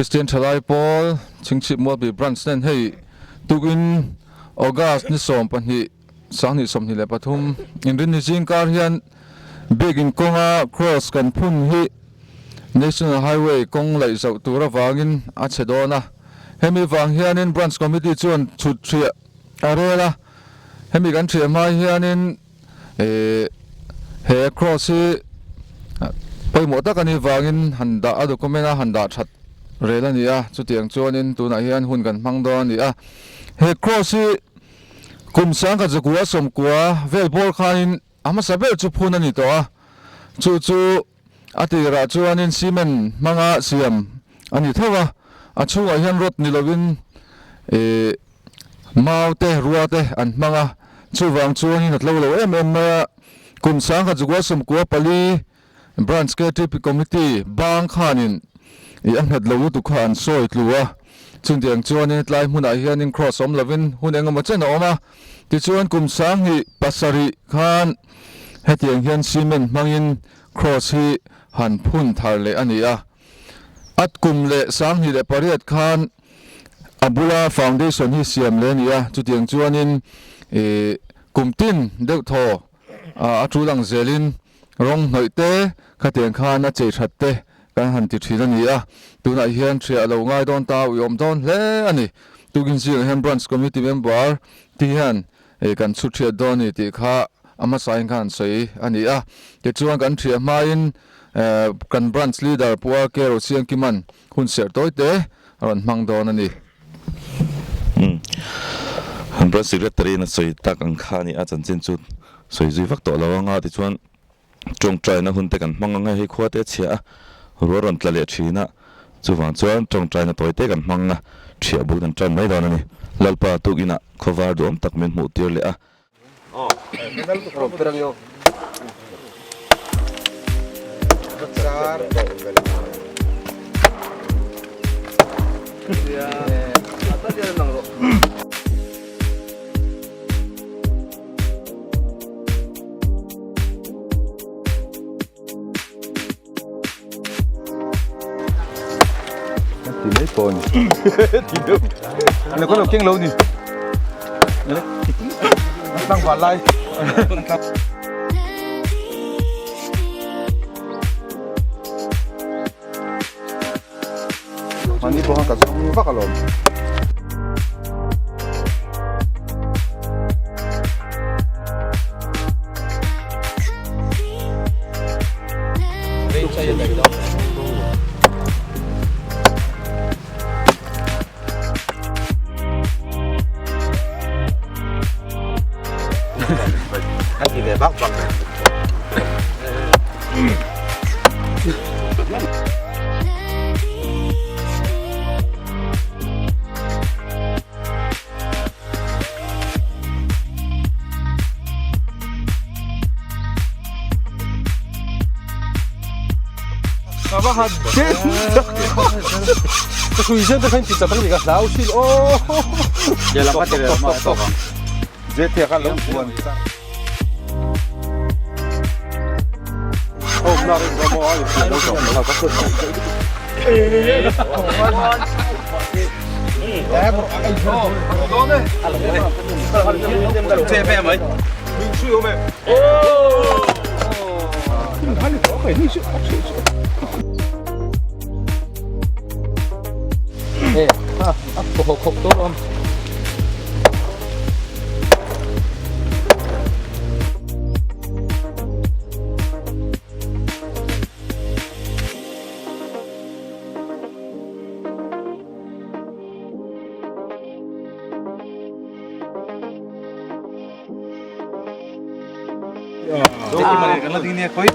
Kristian Thalai Pawl Chhingchhip Mualpui Branch nen hei tukin August ni 12 2023 inrinni zingkar hian Biakin kawnga Cross kan phun hi National Highway kawng laih zauh tur avangin a chhe dawn a, hemi vang hianin Branch Committee chuan chhut hriah a rel a, hemi kan hriah hma hianin he Cross hi pawimawh tak a nih vangin han dah a document a han dah that rel a ni a, chutiang chuanin tunah hian hun kan hmang dawn a ni a, he Cross hi kum 1990 vel bawr khanin A hmasa ber chu phun a ni tawh a, chu chu a tirah chuanin cement hmanga siam a ni tho a, a chhungah hian rod ni lovin ih mau te rua te an hmang a, chuvang chuanin a tlo lo em em mai a, kum 1994 Branch KTP Committee bang khanin ih a nghet lo lutuk kha an sawi tlu a, chutiang chuanin tlai hmunah hianin cross awm lovin hun eng emaw chen a awm a, tichuan kum 2007 khan hetiang hian cement hmangin cross hi han phun thar leh a ni a, at kum leh 2008 khan a bula foundation hi siam leh a ni a, chutiang chuanin ih kum tin deuh thaw a tul ang zelin Rawng hnawih te, khatiang khan a chei that te kan han ti thin a ni a, tunah hian hriah a lo ngai dawn ta uiawm dawn hle a ni. Tukin zingah hian Branch Committee member te hian kan chhut hriat dawn a ni tih kha a hmasain khan an sawi a ni a. Tichuan kan hriah hmain kan Branch Leader Pu RK Rosiangkiman hun serh tawi te a rawn hmang dawn a ni. Branch Secretary in a sawi tak ang kha a ni a, chanchin chu Sawi zui vak tawh lo anga tichuan tawngtaina hun te kan hmang ang a, hei khua te a chhia a, rual rawn tla leh thin a, chuvang chuan tawngtaina tawi te kan hmang a, thiah bul kan tan mai dawn a ni. Lalpa tukinah khawvar duhawm tak min hmuh tir leh a. Ti mai pawh a ni. Ti deuh. An lo keng lo ni. An tlangval lai. Mahni pawh khan ka zawng vak alawm.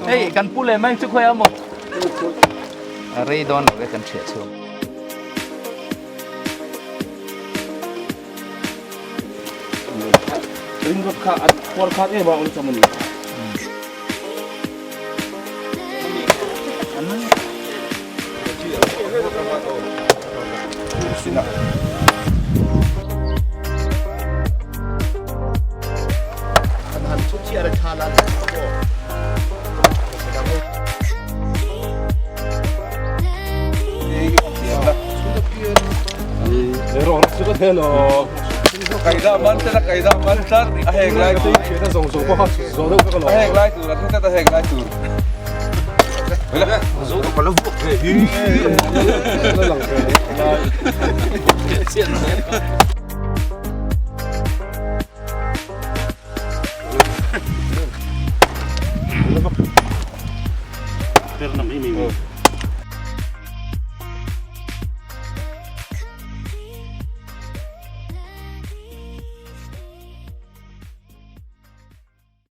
Hei kan pu leh mai chu khawi a maw a rei dawn lo e kan hriat chhuak. Ringawt kha a khuar khat em a awm cham a ni. Kaida man tlat a kaida man tlat a hek lai tur a hek lai tur a tlat a hek lai tur.